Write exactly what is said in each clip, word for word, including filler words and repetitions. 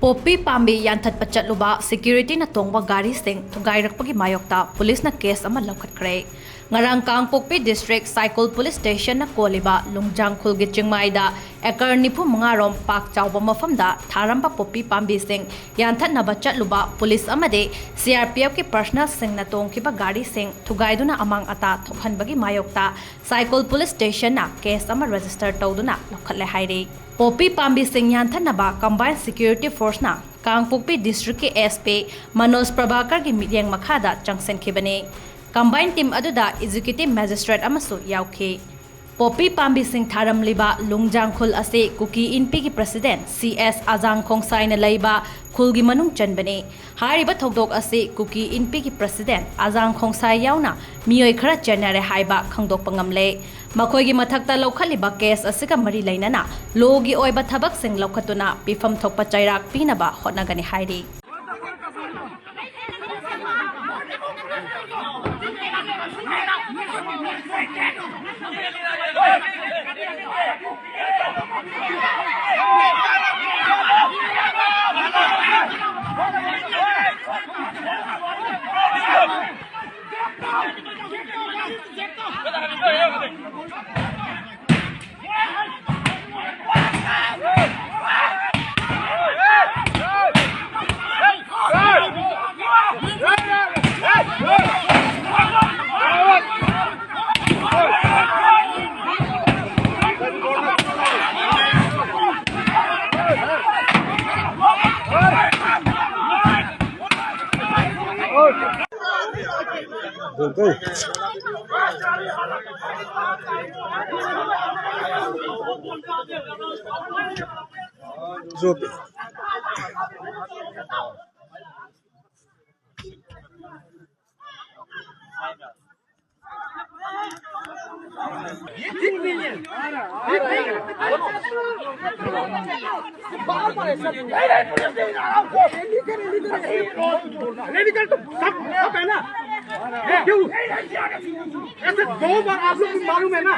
Poppy ꯄꯥꯝꯕꯤ ꯌꯥꯟꯊꯠꯄ ꯆꯠꯂꯨꯕ ꯁꯦꯀ꯭ꯌꯨꯔꯤꯇꯤꯅ ꯇꯣꯡꯕ ꯒꯥꯔꯤꯁꯤꯡ ꯊꯨꯒꯥꯏꯔꯛꯄꯒꯤ ꯃꯥꯌꯣꯛꯇ ꯄꯨꯂꯤꯁꯅ ꯀꯦꯁ ꯑꯃ ꯂꯧꯈꯠꯈ꯭ꯔꯦ꯫ ꯉꯔꯥꯡ ꯀꯥꯡꯄꯣꯛꯄꯤ ꯗꯤꯁꯇ꯭ꯔꯤꯛ ꯁꯥꯏꯀꯣꯜ ꯄꯨꯂꯤꯁ ꯁ꯭ꯇꯦꯁꯟꯅ ꯀꯣꯜꯂꯤꯕ ꯂꯨꯡꯖꯥꯡ ꯈꯨꯜꯒꯤ ꯆꯤꯡꯃꯥꯏꯗ ꯑꯦꯀꯔ ꯅꯤꯐꯨ ꯃꯉꯥ ꯔꯣꯝ ꯄꯥꯛ ꯆꯥꯎꯕ ꯃꯐꯝꯗ ꯊꯥꯔꯝꯕ ꯄꯣꯄꯤ ꯄꯥꯝꯕꯤꯁꯤꯡ ꯌꯥꯟꯊꯠꯅꯕ ꯆꯠꯂꯨꯕ ꯄꯨꯂꯤꯁ ꯑꯃꯗꯤ ꯁꯤ ꯑꯥꯔ ꯄꯤ ꯑꯦꯐꯀꯤ ꯄꯔꯁꯅꯦꯜꯁꯤꯡꯅ ꯇꯣꯡꯈꯤꯕ ꯒꯥꯔꯤꯁꯤꯡ ꯊꯨꯒꯥꯏꯗꯨꯅ ꯑꯃꯥꯡ ꯑꯇꯥ ꯊꯣꯛꯍꯟꯕꯒꯤ ꯃꯥꯌꯣꯛꯇ ꯁꯥꯏꯀꯣꯜ ꯄꯨꯂꯤꯁ ꯁ꯭ꯇꯦꯁꯟꯅ ꯀꯦꯁ ꯑꯃ ꯔꯦꯖꯤꯁꯇꯔ ꯇꯧꯗꯨꯅ ꯂꯧꯈꯠꯂꯦ ꯍꯥꯏꯔꯤ꯫ ꯄꯣꯄꯤ ꯄꯥꯝꯕꯤꯁꯤꯡ ꯌꯥꯟꯊꯠꯅꯕ ꯀꯝꯕꯥꯏꯟ ꯁꯦꯀ꯭ꯌꯨꯔꯤꯇꯤ ꯐꯣꯔꯁꯅ ꯀꯥꯡꯄꯣꯛꯄꯤ ꯗꯤꯁꯇ꯭ꯔꯤꯛꯀꯤ ꯑꯦꯁ ꯄꯤ ꯃꯅꯣꯖ ꯄ꯭ꯔꯚꯥꯀꯔꯒꯤ ꯃꯤꯠꯌꯦꯡ ꯃꯈꯥꯗ ꯆꯪꯁꯤꯟꯈꯤꯕꯅꯤ꯫ ꯀꯝꯕꯥꯏꯟ ꯇꯤꯝ ꯑꯗꯨꯗ ꯑꯦꯛꯖꯤꯀ꯭ꯌꯨꯇꯤꯚ ꯃꯦꯖꯤꯁꯇ꯭ꯔꯦꯠ ꯑꯃꯁꯨ ꯌꯥꯎꯈꯤ꯫ ꯄꯣꯄꯤ ꯄꯥꯝꯕꯤꯁꯤꯡ ꯊꯥꯔꯝꯂꯤꯕ ꯂꯨꯡꯖꯥꯡ ꯈꯨꯜ ꯑꯁꯤ ꯀꯨꯀꯤ ꯏꯟꯄꯤꯒꯤ ꯄ꯭ꯔꯁꯤꯗꯦꯟꯠ ꯁꯤ ꯑꯦꯁ ꯑꯖꯥꯡ ꯈꯣꯡꯁꯥꯏꯅ ꯂꯩꯕ ꯈꯨꯜꯒꯤ ꯃꯅꯨꯡ ꯆꯟꯕꯅꯤ꯫ ꯍꯥꯏꯔꯤꯕ ꯊꯧꯗꯣꯛ ꯑꯁꯤ ꯀꯨꯀꯤ ꯏꯟꯄꯤꯒꯤ ꯄ꯭ꯔꯁꯤꯗꯦꯟꯠ ꯑꯖꯥꯡ ꯈꯣꯡꯁꯥꯏ ꯌꯥꯎꯅ ꯃꯤꯑꯣꯏ ꯈꯔ ꯆꯦꯟꯅꯔꯦ ꯍꯥꯏꯕ ꯈꯪꯗꯣꯛꯄ ꯉꯝꯂꯦ꯫ ꯃꯈꯣꯏꯒꯤ ꯃꯊꯛꯇ ꯂꯧꯈꯠꯂꯤꯕ ꯀꯦꯁ ꯑꯁꯤꯒ ꯃꯔꯤ ꯂꯩꯅꯅ ꯂꯣꯒꯤ ꯑꯣꯏꯕ ꯊꯕꯛꯁꯤꯡ ꯂꯧꯈꯠꯇꯨꯅ ꯄꯤꯐꯝ ꯊꯣꯛꯄ ꯆꯩꯔꯥꯛ ꯄꯤꯅꯕ ꯍꯣꯠꯅꯒꯅꯤ ꯍꯥꯏꯔꯤ꯫ इलीगल तो सब, सब है ना। क्यों? ऐसे दो बार आप लोग को मालूम है ना,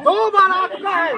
दो बार आपका है।